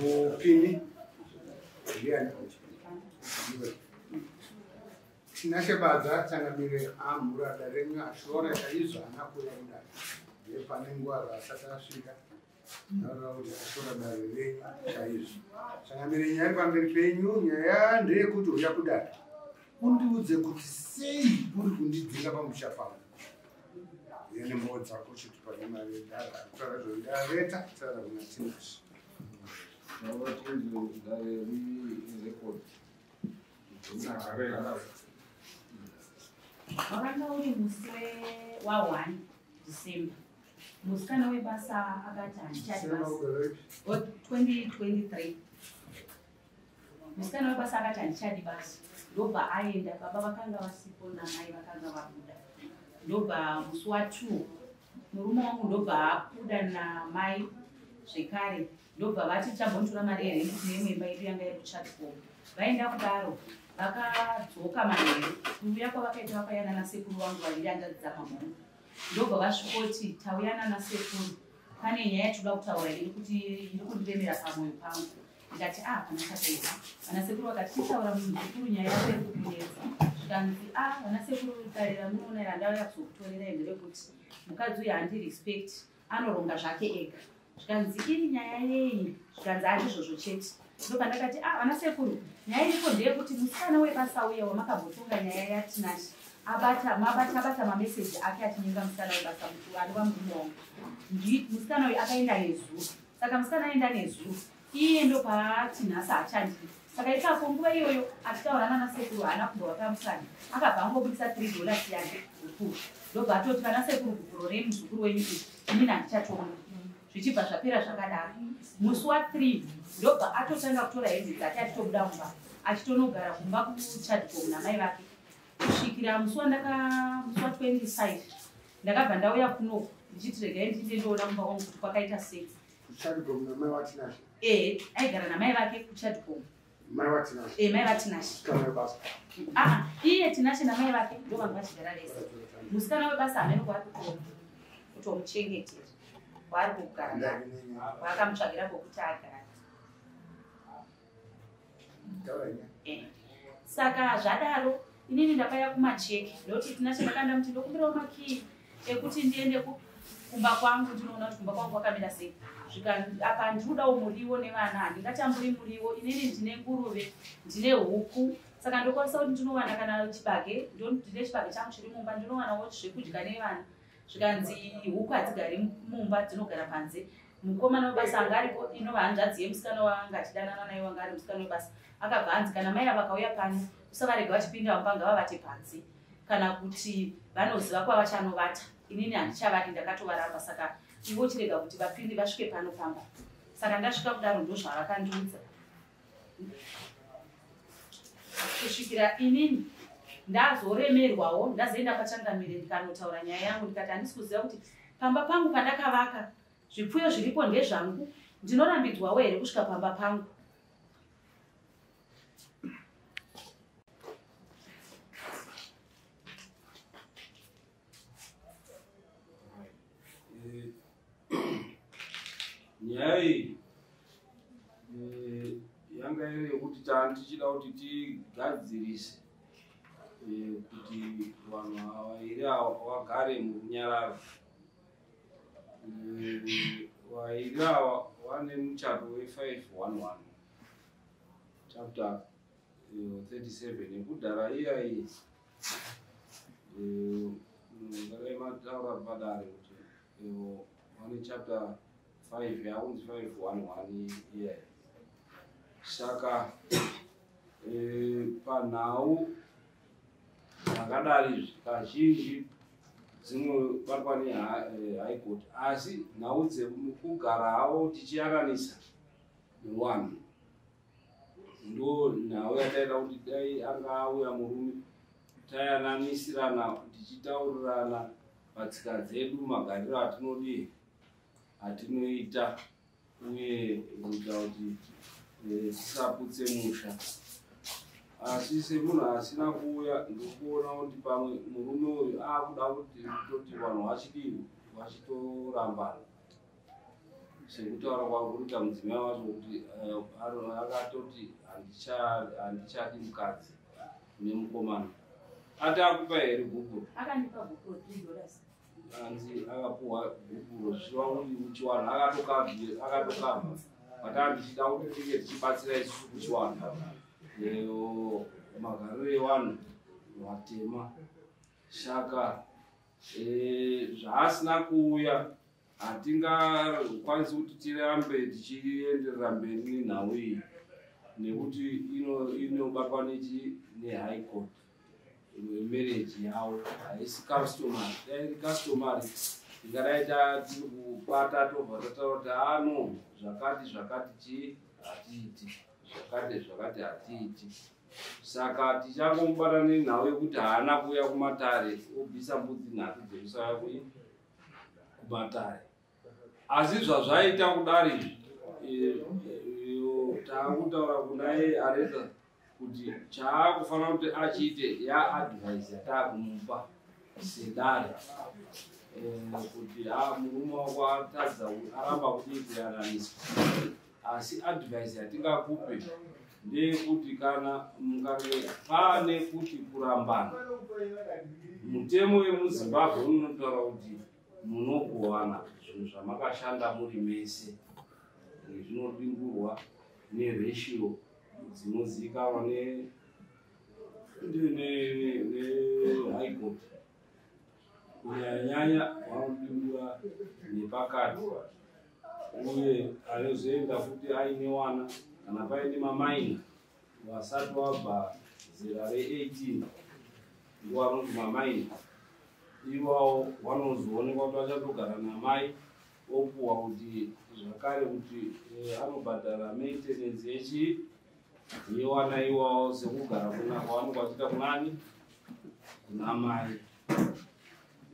Mupini ndiani? Tinashe Badza changamire amhura dare renyu ashora chaizvo haana kuuya kudare. Ndiye pane nguva zvaasati asvika. Ndaura kuti ashora dare renyu chaizvo. Changamire nyaya iri pamberi penyu, nyaya ndeyekuti uya kudare. Undiudze kuti sei uri kundidzinga pamusha pangu. Uye nembowo dzako chitupa nemari yedare. Taura zvendareta, taura kuna Tinashe. Wakanga uri musi wa1 December. Musikana webasa akati handichadi basa. 2023. Musikana webasa akati handichadi basa. Ndobva aenda, baba vakanga vasipo namai vakanga vabuda. Ndobva musi wa2 murume wangu ndobva abuda namai zvekare. Ndobva vati tichambonotora mari yerenti tine imwe imba yedu yanga iri kuChatcom. Vaenda kudaro vakadzoka manheru. Kuuya kwavakaita vakauya nana sekuru vangu vaviri hanzvadzi dzamama vangu. Ndobva vasvikoti tauya nana sekuru pane nyaya yatinoda kutaura iri kuti iri kundiremera pamwoyo pangu. Ndikati ah kana chakaipa. Vana sekuru vakati tichaura muzukuru nyaya yako iri kukunetsa. Zvikanzi ah vana sekuru dare ramunoona iri handauya kuzokutorerai nderekuti mukadzi uyu handi respect anoronga zvake ega. Zvikanzi iri nyaya yei? Zvikanzi handizvozvo chete. Ndopandakati ah vana sekuru nyaya iripo ndeyekuti musikana webasa uya wamakambotonga nyaya yaTinashe abata mabata abata mameseji ake achinyenga musikana webasa kuti anova murume wangu. Musikana uyu akaenda nezuro. Saka musikana aenda nezuro iye ndopaati nhasi haachandii. Saka ipapo nguva iyoyo achitaura nana sekuru haana kumbova pamusana. Akabva angobudisa $3 yake gupuro. Ndobva atoti vana sekuru gupuro remuzukuru wenyu iri inini handichatonga. Zvichibva zvapera zvakadaro. Musi wa3 ndobva atotanga kutora hembe dzake achitobuda mumba achitonogara kumba kuChadcom namai vake. Kusvikira musi wa25 ndakabva ndauya kunoku ndichiti regai ndinde ndoona kumba kwangu kuti kwakaita sei. KuChadcom namai vaTinashe? Eh, aigara namai vake kuChadcom. Mai vaTinashe? Eh, mai vaTinashe. Musikana webasa? Ah, iye Tinashe namai vake ndo vanhu vachigara vese. Musikana webasa hameno kwaari kutomuchengetera. Kwaari kugara naye. Kwaakamutsvagira pokuti agare. Eh. Saka zvadaro inini ndakauya kumacheki ndoti Tinashe ndakanda muti ndokumbirawo makii ekuti ndiende kumba kwangu ndinoona kuti kumba kwangu kwakamira sei. Zvika apa ndinodawo muriwo nevana, handingatamburi muriwo. Inini ndine nguruve, ndine huku, saka ndokwanisa kuti ndinowana kana chibage, ndine chibage changu chiri mumba, ndinowanawo zvekudya nevana. Zvikanzi huku hadzigari mumba, dzinogara panze. Mukomana webasa anga aripo, inova hanzvadzi yemusikana waanga achidanana naye wanga ari musikana webasa, akabva anzi kana mai ava vakauya pano usavarega vachipinda mumba, ngavavate panze, kana kuti vanoziva kwavachanovata. Inini handichavadi, ndakatovaramba, saka ivo chirega kuti vapinde vasvike pano pamba. Saka ndasvika kudaro ndozvavakandiudza. Kusvikira inini ndazoremerwawo, ndazoenda pachangamire ndikanotaura nyaya yangu, ndikati handisi kuziva kuti pamba pangu pandakavaka zvipfuyo zviripo ndezvangu, ndinorambidzwawo here kusvika pamba pangu. Nyaya iyi yanga iri yekuti tichida kuti tigadzirise kuti vanhu vairi ava vagare murunyararo. Vairi ava vane muchato we511 chapter 37 yekudhara iya iyi ngadai mataura padare kuti vane chapter 5 yakunzi 511 iya. Saka panhau dzakadari izvi kazhinji dzinobatwa nehigh court, asi nhau dzekugara havo tichiyananisa nevanhu ndo nhau yataida kuti dai anga auya murume tayananisirana tichitaurirana patsika dzedu, magariro atinodii atinoita, uye kuita kuti tisaputse musha. Asi semunhu asina kuuya ndikuona kuti pamwe murume uyu akuda kuti toti vanhu vachidii vachitorambana. Sekutaura kwakuita mudzimai wacho kuti akatoti handichadi mukadzi nemukomana. Ati akupa here gupuro? Akandipa gupuro $3. Anzi akapuwa gupuro, zvichiva kuti muchiwanhu akatokabva. But ndichida kuti tinge tichibatsira isusu kuchiwanhu, magariro evanhu vatema. Saka zvaasina kuuya, hatingakwanisi kuti tirambe tichienderera mberi nenhau iyi, nekuti inobatwa nehigh court. Marriage yavo haisi customary. Dai iri customary, tingadai tiri kubata, tobva tataura kuti ano zvakati zvakati chii hatiiti, zvakati zvakati hatiiti. Saka tichangomubata nenhau yekuti haana kuuya kumatare, obvisa mbudzi 3 dzekusauya kumatare. Asi zvazvaita kudari izvi, taakutaura kunaye areza kuti chaakufanira kuti achiite, yaadvice yataakumupa sedare, kuti murume wako atadza, aramba kudii kuyananiswa, asi advice yatingakupe ndeyekuti kana mukange paane kuti kurambana, mutemo wemuZimbabwe unotaura kuti munogowana zvinhu zvamakashanda muri mese, zvinodingurwa neratio dzinozivikanwa nehigh court. Kunyanyanyanya vanodingura nepakati, uye anozoenda futi aine wana, kana paine maminor vasati vabva zera re18, ndiwo anonzi maminor. Ivawo vanozoonekwa kuti vachatogara namai, opuwa kuti zvakare kuti anobhadhara maintenance yechi yewana iwawo, sekugara kuna kwavanenge vachiita kunani, kuna mai.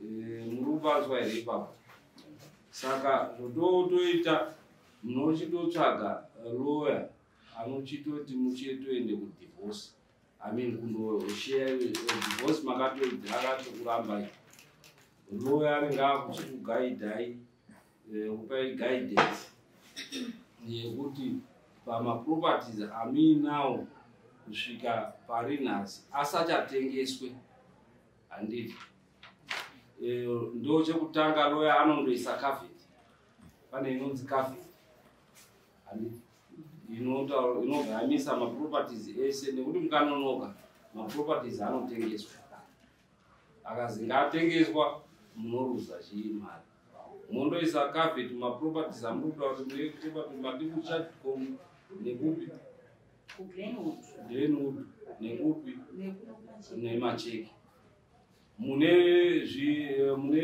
Muri kupanzwa here ipapo? Saka zvototoita, munochitotsvaga lawyer anochitoti muchitoende kudivorce, I mean kundoshare divorce. Makatoita, akatokurambai, lawyer anenge akuchikugaidhai, kupai guidance yekuti pamaproperties amuinawo kusvika pari nhasi asachatengeswe, handiti? Ndo chekutanga, lawyer anondoisa caveat. Pane inonzi caveat, handiti, inogayamisa maproperties ese, nekuti mukanonoka maproperties anotengeswa. Akazi ngaatengeswa, munoruza chii? Mari. Mondoisa caveat maproperties amuri kuda kuti mune property mati kuChadcom, nekupi? KuGlenwood. Glenwood, nekupi? Nekuno kuMacheke. NeMacheke mune mune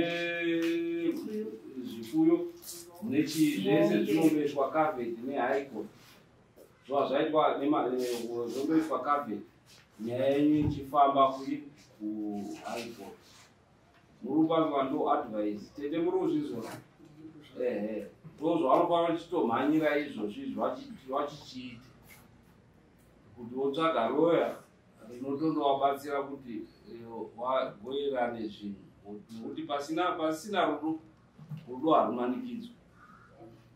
zvifuyo, mune chii, zvese zvinondoiswa caveat nehigh court. Zva zvaitwa zvondoiswa caveat, nyaya yenyu ichifamba kui kuhigh court. Muri kupanzwa? Ndo advice, tete, muri kuzvizwa? Ehe, ndo zvavanofanira kuchitomhanyira izvozvo izvi vachichiita, kuti wotsvaga lawyer rinotondovabatsira kuti vagoerane zvinhu, nekuti pasina rudo, rudo harumanikidzwi.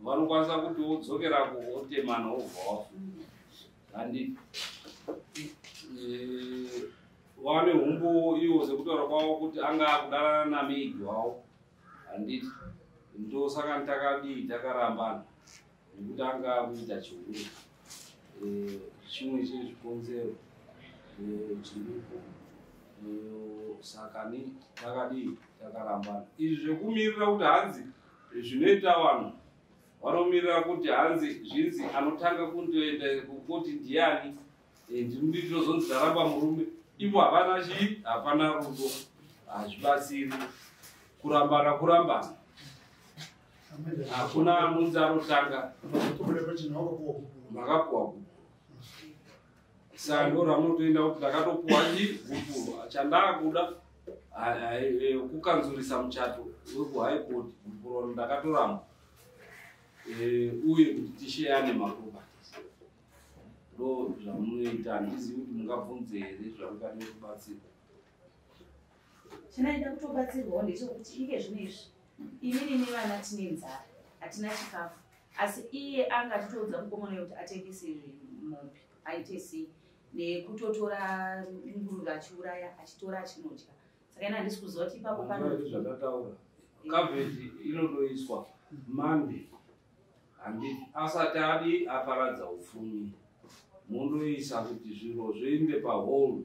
Vanokwanisa kuti wodzokerako, wotemana, wobva wafa, handiti? Vane humbowo iwo, sekutaura kwavo kuti anga akudanana namaid wavo, handiti? Ndosaka takadii, takarambana, nekuti anga akuita chihure. Chimwe chezvikonzero chiripo. Saka ni takadii, takarambana. Izvi zvekumirira kuti hanzi zvinoita vanhu vanomirira kuti hanzi zvinzi anotanga kundoenda kukoti ndiani, ndinotozonzi ndaramba murume, ivo hapana chii, hapana rudo, hazvibatsiri. Kurambana kurambana, hakuna anonzi anotanga. Makapuwa gupuro, saka ndo ramunotoenda kuti ndakatopuwa chi gupuro, chandaakuda kukanzurisa muchato wekuhigh court, gupuro ndakatoramba, uye kuti tisheyane maproperties. Ndo zvamunoita. Handizivi kuti mungabvunze here zvamungade kubatsirwa. Chinaida kutobatsirwawo ndechekuti ike zvino izvi inini nevana tine nzara, hatina chikafu. Asi iye anga achitoudza mukomana uyu kuti atengese mombe aite sei, nekutotora nguruve achiuraya, achitora achinodya. Saka ina handisi kuziva kuti ipapo pano Zvandataura, caveat inotoiswa Monday, handiti? Asati adi aparadza upfumi, mundoisa kuti zviro zviende pahold.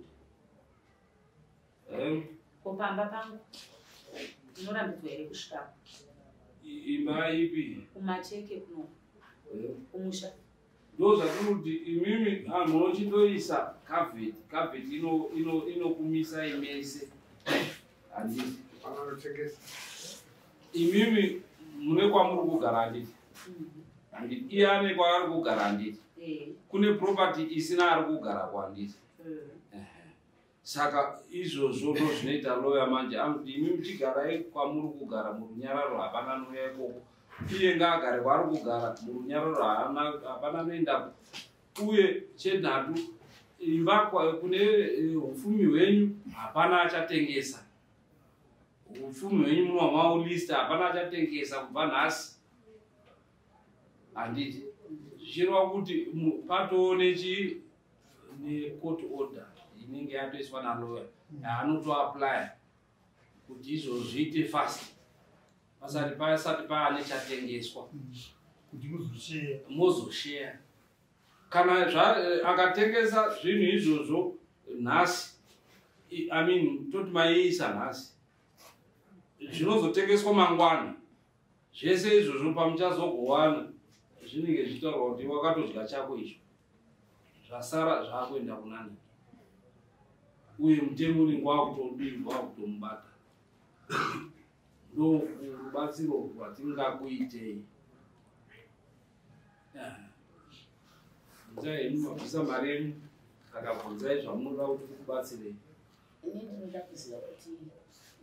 Ko pamba pangu ndinorambidzwa here kusvikapo? Imba ipi? KuMacheke kuno, kumusha. Ndo zvatiri kuti imimi munochitoisa caveat. Caveat inokumisai mese, handiti? Vanotengesa. Imimi mune kwamuri kugara, handiti? Handiti iye ane kwaari kugara, handiti? Eh. Kune property isina ari kugara kwanditi? Saka izvozvo ndo zvinoita loya manje, anoti imi muchigarai kwamuri kugara murunyararo, hapana anouya ikoko. Iye ngaagare kwaari kugara murunyararo, hapana anoendako. Uye chenhatu, imba kune upfumi hwenyu hapana achatengesa. Upfumi hwenyu munova maulista, hapana achatengesa kubva nhasi, handiti? Zvichireva kuti patoo nechi necourt order inenge yatoiswa naloya yaanotoapplya kuti izvozvo zviite fast, pasati paane chatengeswa. Kuti muzosheya. Mozosheya kana akatengesa zvinhu izvozvo nhasi, I mean, toti maiisa nhasi, zvinozotengeswa mangwana. Zvese izvozvo pamuchazogowana zvinenge zvichitaurwa kuti wakatodya chako icho, zvasara zvaakuenda kunani, uye mutemo unenge wakutodii, wakutomubata. Ndo rubatsiro rwatingakuitei. Bvunzai henyu, mabvisa mari yenyu, saka bvunzai zvamunoda kuti tikubatsirei. Ini ndinoda kuziva kuti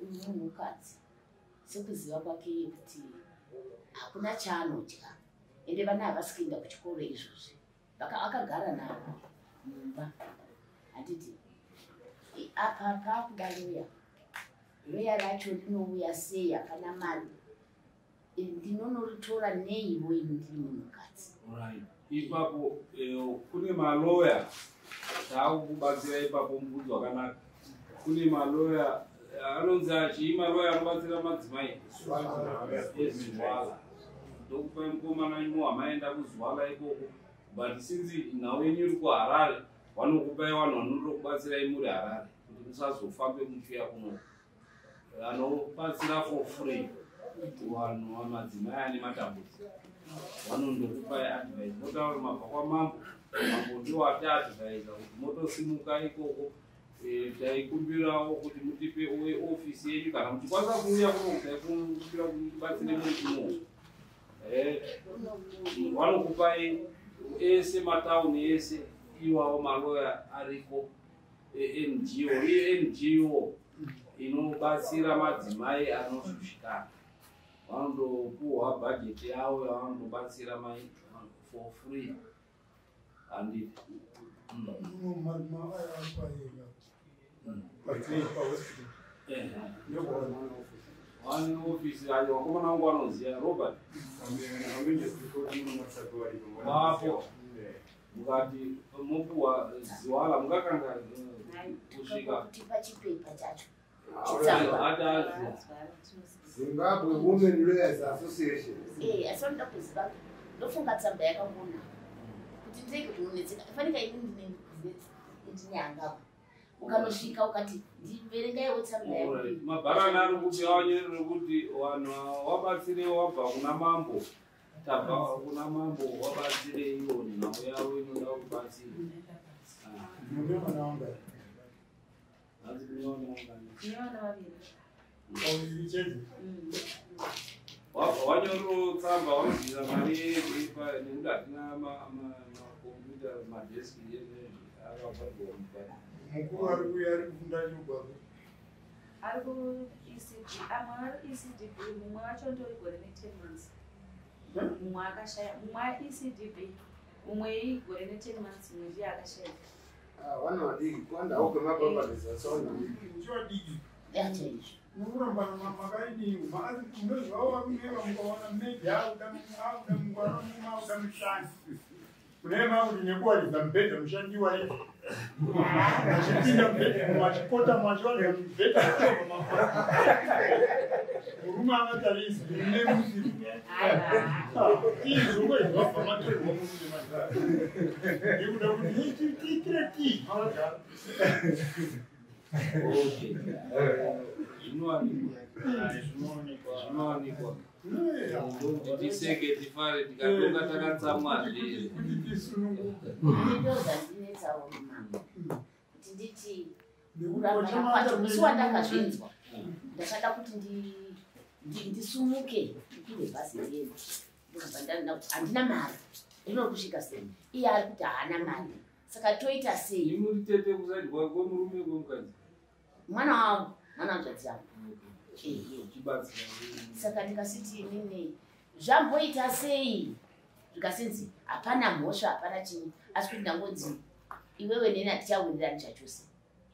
uyu munhukadzi, sekuziva kwake iye kuti hakuna chaanodya, ende vana havasi kuenda kuchikoro izvozvi, akagara navo mumba, handiti? Apa paakuda loya. Loya racho rinouya sei? Hapana mari. Ndinonoritora neivo ini ndiri munhukadzi? Right. Ipapo kune maloya taakukubatsira ipapo. Mubvunzo wakanaka. Kune maloya anonzi achii, maloya anobatsira madzimai eZiwala. Ndokupai mukomana imo hamaenda kuZiwala ikoko, but since nhau yenyu iri kuHarare, vanokupai vanhu vanotokubatsirai muri Harare kuti musazofambe muchiuya kuno, vanobatsira for free vanhu vamadzimai ane matambudziko. Vanondokupai advice, motaura mabva kwamambo, mambo ndiwo atiadvisa kuti motosimuka ikoko. Taikumbirawo kuti mutipe ofisi yenyu kana muchikwanisa kuuya kuno. Taikumbira kuti mutibatsire muri kuno. Vanokupai ese matauni ese iwawo maloya ariko eNGO, iNGO inobatsira madzimai anoshushikana. Vanondopuhwa bhajeti yavo yavanondobatsira mai for free, handiti? Aya pahospital. Vane ofisi ayo, vakomana vangu vanoziva, Robert vapo. Mukati mopuhwa Ziwala, mungakanga kusvika. Kutipa chipepa chacho. Ati Zimbabwe Women Lawyers Association. Eh, asi vanoda kuziva, ndofunga tsamba yakangona kuti ndirege kunonetseka. Fanika ini ndine ukanosvika ukati ndiverengaiwo tsamba Alright. yaku. Mabharani ari kuti awanyorere kuti vanhu wabatsire, wabva kuna mambo, tabva kuna mambo, wabatsire iwo nhau yavo inoda kubatsira. Mune vana vangani? Hanzi kune vana vangani? Tine vana vaviri. Vaviri chete? Mm. Wanyorero tsamba, wanobvisa mari yepa nekuti hatina makombiyuta, madeski akavharwa mubhari. Mukuru ari kuuya, ari kufunda chigwaro. Ari ku ECD, amwe ari ECDB, mumwe wacho ndori gore ne10 months. Mumwe akashaya, mumwe aECDB, mumwe igore ne10 months, mumwe ndiye akashaya. Ah, vana vadiki, kuwandawo kwemaproperties asaona. Ndichivadiki. Chaizvo. Mukurambana makaidini unoziva varume vamukaona mubhedha auda mungwana mumwe auda mushandi. Kune makuti nekuwaridza mubhedha mushandi waridza. Achipinda mubhedha mumwe achipota mumwe achiwaridza mubhedha achobva mafura. Murume akatarisa mune musiri. Izvo kwezvabva matorerwa murume manje. Ndikuda kuti tiitire tii makagara. Okay. Zvinowanikwa. Ndokuti tiseke tifare tikatonga takatsamwazve. Kuti tisununguke. Ndozvandinetsawo mambo. Kuti nditi kurambana kwacho musi wandakazvinzwa ndakada kuti ndisumuke ndikwire bhazi ndiende. Ndokubva ndaona kuti handina mari. Ndinori kusvika sei? Iye ari kuti haana mari. Saka toita sei? Imuri tete kusaidi kwemurume kwemukadzi. Mwana wangu, mwana wanzvadzi yangu. Ehe. Chibatsira. Saka ndikasiti inini zvamboita sei? Zvikasinzi hapana mhosva, hapana chinyi, asi kuti ndangonzi iwewe neni hatichawirirani chachose.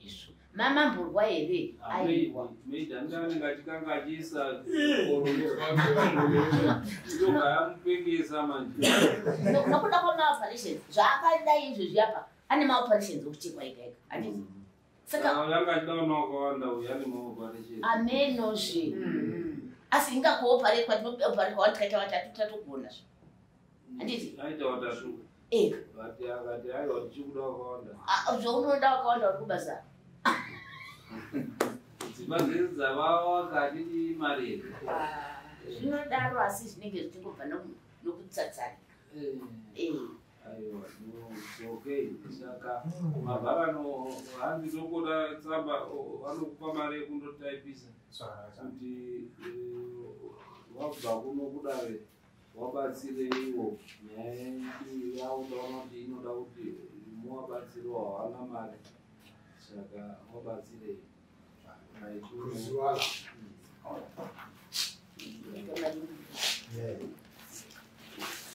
Izvo. Mamamborwa here? Aiwa. Maid anenge achikanga achiisa ndobva yamupengesa manje. Nokuda kwamaoperations zvaakadai izvezvi apa ane maoperations okuchekwa ega ega handiti? Saka Yanga achida vana vakawanda uyu ane maoperation. amenozve asi ingakuoparetwa tinooparetwa tikaita vatatu tatogona zve handiti? Aita vatatu. Ega. Vati akati aiwa tichikuda vakawanda. Zvaunoda wakawanda uri kubasa. Dzimba dzese dzavawaka hatidi mari here. Zvinodaro asi zvinenge zvichingobva nokutsatsarika. Aiwa, no, it's okay. Saka mabharano hanzi ndokuda tsamba vanokupa mari yekundotaipisa kuti wabva kuno kudare wabatsire ivo nyaya yaundaona kuti inoda kuti muwabatsirewo hawana mari saka wabatsirei. Kuziwala.